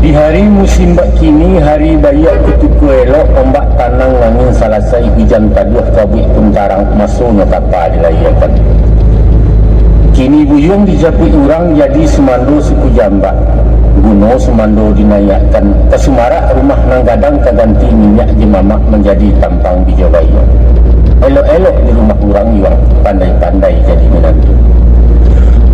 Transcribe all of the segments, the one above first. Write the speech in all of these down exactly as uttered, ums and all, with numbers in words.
Di hari musim bak kini, hari baiak kutuko elok, ombak tanang, angin salasai, ujan paduah, kabuik pun tarang, masonyo kapa dilahiakan. Kini buyuang dijapuik urang, jadi sumando suku jambak. Guno sumando dinaiakkan, ka sumarak rumah nan gadang, ka ganti minyak jo mamak, manjadi tampang bijo baiak. Elok-elok di rumah urang yuang, pandai-pandai jadi minantu.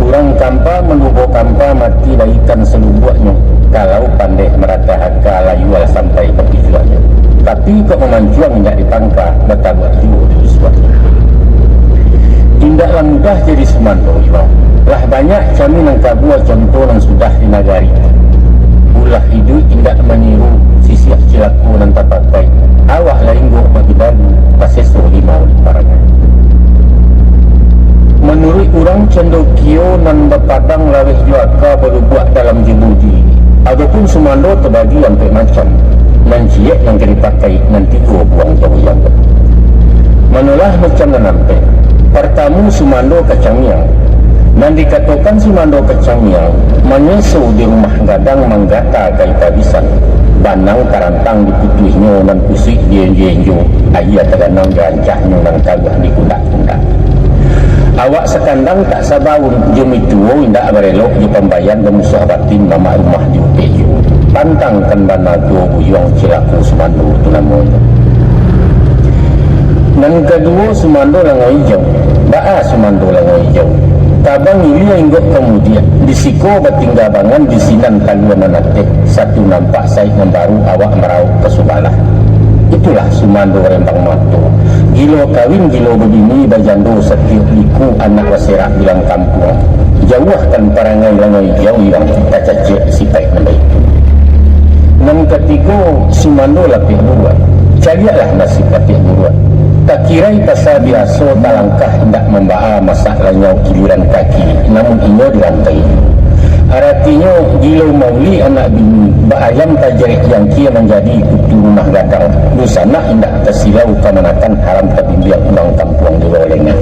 Urang kampa manubo kampa, mati baikan salubuaknyo, kalau pandai maratah aka, layua sampai ka tujuannyo. Tapi kok mamancuang indak dipangka, batabuak juo di usuaknyo. Indaklah mudah jadi sumando yuang. Lah banyak kami nan kabua, conto nan sudah di nagari. Ulah iduik indak maniru, sisiah cilako nan tapakai. Awak lah inggok bagidalu, taseso limau di parangai. Manuruik urang candokio nan bapadang, laweh jo aka balubuak dalam jo budi. Adopun sumando tabagi ampek macam, nan ciek nan ka dipakai, nan tigo buang jauah jangka. Manolah macam nan ampek. Partamu, sumando kacangiang. Nan dikatokan sumando kacangiang, manyeso di rumah gadang, manggata kai pabisan. Banang tarantang diputuihnyo, nan kusuik dienjo-enjo, aia taganang jo ancahnyo, nan kaluah dikundak-kundak. Awak sakandang tak sabaun, jo mituo indak barelok, jo pambayan bamusuah batin, mamak rumah diupek juo. Pantangkan bana tuo buyuang, cilako sumando tu namonyo. Nan kaduo, sumando langau ijau. Baa sumando langau ijau? Tabang ilia inggok ka mudiak, di siko batingga bangan, di sinan talua manateh, satu nampak saik nan baru, awak marauk ka subalah. Itulah sumando rembang mato. Gilo kawin, gilo babini, bajando satiok liku, anak baserak bilang kampuang. Jauahkan parangai langau ijau, yuang, tacacek sipaik nan baitu. Nan katigo, sumando lapeh buruak. Caliaklah nasib lapeh buruak. Takirai pasa biaso, talangkah indak mambaa, masak lanyau kiliran kaki, namun inyo dirantai. Aratinyo, gilo mauli anak bini, baayam tajarek jangkia, manjadi kutu rumah gadang, dunsanak indak tasilau kamanakan, haram tabimbiang urang kampuang di bawah lengah.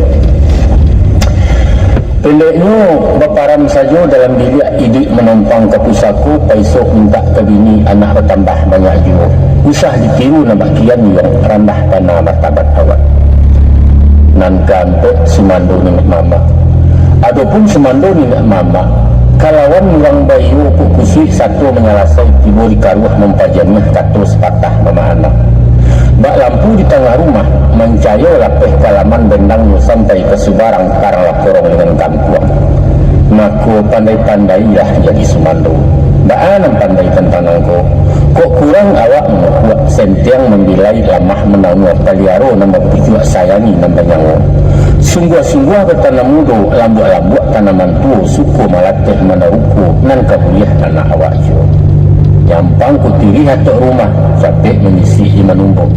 Pendeknyo, baparam sajo dalam biliak, iduik manompang ka pusako, paisok mintak ka bini, anak batambah banyak juo. Usah ditiru nan bak kian, yuang, randah bana martabat awak. Nan kaampek, sumando niniak mamak. Adopun sumando niniak mamak, kalawan urang baiyo kok kusuik sato manyalasai, tibo di karuah mampajaniah, kato sapatah bamaana. Bak lampu di tangah rumah, mancayo lapeh ka laman, bendangnyo sampai ka subarang, karang lah korong dengan kampuang. Mako, pandai-pandailah jadi sumando. Baa nan pandai tantang nangko? Kok kurang awak mamukuak, sentiang mambilai, lamah mananguah, paliaro nan bapucuak, sayangi nan banyawo. Sungguah-sungguah batanam mudo, lambuak-lambuak tanaman tuo, suko malateh manaruko, nan ka buliah anak awak juo. Nyampang kutirih atok rumah, capek manyisih di manumbok.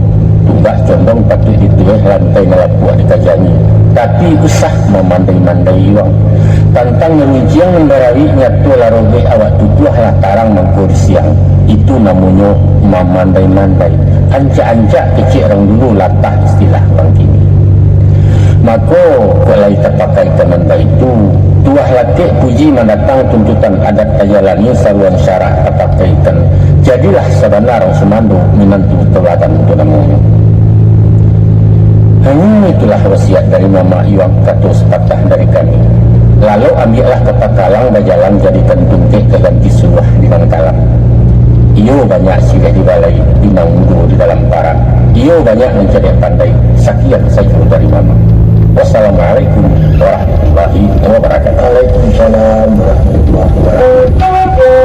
Tumbak condong patuik ditueh, lantai malapuak dikajangi. Tapi usah mamandai-mandai yuang. Tantang runciang nan barawik, nyato lah robek awak tutuah, lah tarang mangko di siang. Itu namonyo mamandai-mandai. Ancak-ancak kecek urang dulu, latah istilah urang kini. Mako, kok lai tapakaikan nan baitu, tuah lakek puji mandatang, tuntutan adat tajalani, saruan syarak tapakaikan. Jadilah sabana urang sumando, minantu tauladan tu namonyo. Hanyo itulah wasiat dari mamak yuang, kato sapatah dari kami. Lalok ambiaklah ka pakalang, bajalan jadikan tungkek, ka ganti suluah di mangkalang. Iyo banyak sireh di balai, pinang mudo di dalam parak. Iyo banyak mancaliak pandai. Sakian sajo dari mamak. Wassalamualaikum warahmatullahi wabarakatuh. Waalaikumsalam warahmatullahi wabarakatuh.